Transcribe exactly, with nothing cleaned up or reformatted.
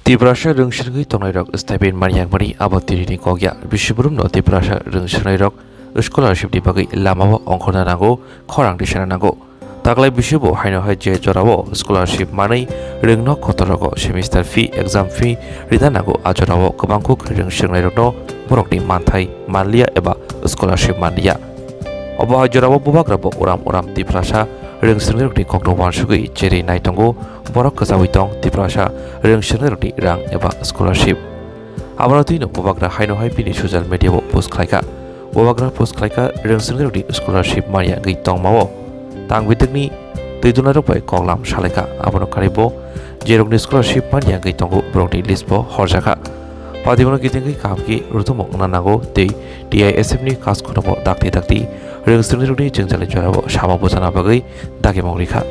Tiprasa rwngsrwngwi tongnairok stipend man yakmani abo tirini kok ya. Bisi borokno Tiprasa rwngsrwngnairok scholarship ni bagwi lamao ongkhorna nango, khorang tisana nango. Taklai bisi bo haino hai je jorao scholarship manwi rwngno kotor rogo semester fee, exam fee rina nango, a jorao kwbang kuk rwngsrwngnairokno borokni manthai manliya eba scholarship manliya. Obo hai jorao bubagrabo uram uram Tiprasa rwngsrwngnairokni kokno uansugwi cherwi nai tongo, borok kwchaui tong Tiprasa rwngsrwngnairokni rang eba scholarship. Abono twino bubagra haino hai bini social media-o post khlaikha. Bubagra post khlaikha, rwngsrwngnairokni scholarship manya wngwi tongmao tang bidikni twi dunarok bai koklam salaikha. Abono karibo jerokni scholarship manya wngwi tongo, borokni list bo horjakha. Patibono kitingwi kaham khe rutumo wngna nango tei T I S F ni kaskhunobo dakti dakti rwngsrwngnairokni jwngjali jorao sama bujana bagwi dagimung rikha.